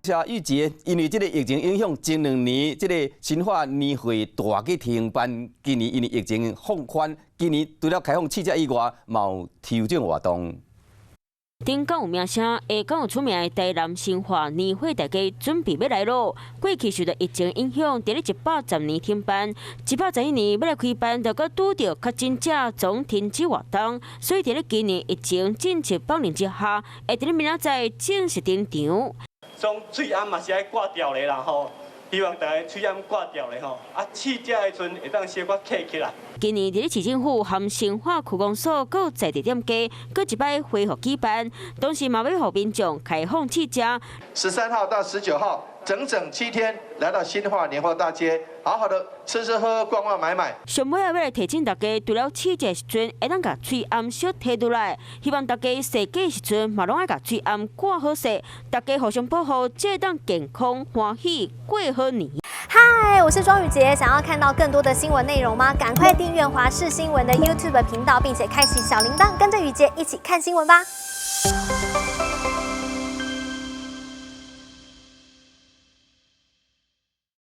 謝玉潔，因為這个疫情影響，前兩年這个新化年會大去停辦，今年因為疫情放寬，今年除了開放試食以外，嘛有抽獎活動。頂港有名聲，下港有出名的台南新化年貨大街準備欲來囉。過去受著疫情影響，佇咧110年停辦，111年欲來開辦，就閣拄著確診者總停止活動，所以佇咧今年疫情政策放寬之下，會佇咧明仔載正式登場。總喙罨嘛是愛掛牢咧啦吼，希望大家喙罨掛牢咧吼，啊試食的時陣會當小可客起來。今年佇咧市政府和新化區公所閣在地店家，閣一擺恢復舉辦，同時嘛欲予民眾開放試食。 13號到19號，整整7天，來到新化年貨大街，好好的吃吃喝喝、逛逛買買。上尾仔欲來提醒大家，除了試食時陣，會當共喙罨小提落來，希望大家踅街時陣嘛攏愛共喙罨掛好勢，大家互相保護，才會當健康歡喜過好年。嗨，我是莊宇潔，想要看到更多的新聞內容嗎？趕快訂閱華視新聞的 YouTube 頻道，並且開啟小鈴鐺，跟着宇潔一起看新聞吧。